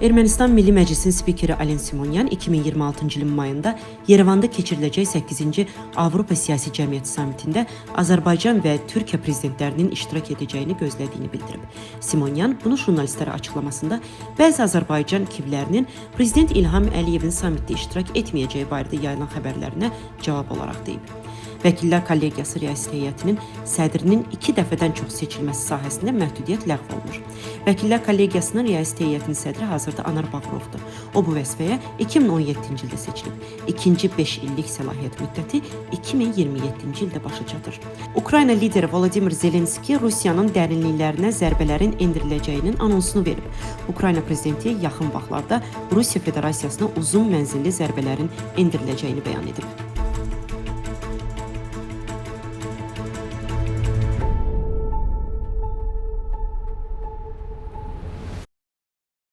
Ermənistan Milli Məclisinin spikeri Alen Simonyan 2026-cı ilin mayında Yerevanda keçiriləcək 8-ci Avropa Siyasi Cəmiyyəti sammitində Azərbaycan və Türkiyə prezidentlərinin iştirak edəcəyini gözlədiyini bildirib. Simonyan bunu jurnalistlərə açıqlamasında bəzi Azərbaycan kivlərinin Prezident İlham Əliyevin sammitdə iştirak etməyəcəyi barədə yayılan xəbərlərinə cavab olaraq deyib. Vəkillər Kollegiyası Rəiyyət Heyətinin sədrinin 2 dəfədən çox seçilməsi sahəsində məhdudiyyət ləğv olunur. Vəkillər Kollegiyasının Rəiyyət Heyətinin sədri hazırda Anar Bağırovdur. O bu vəzifəyə 2017-ci ildə seçilib. İkinci 5 illik səlahiyyət müddəti 2027-ci ildə başa çatır. Ukrayna lideri Volodimir Zelenski Rusiyanın dərinliklərinə zərbələrin endiriləcəyinin anonsunu verib. Ukrayna prezidenti yaxın vaxtlarda Rusiya Federasiyasına uzun mənzilli zərbələrin endiriləcəyini bəyan edib.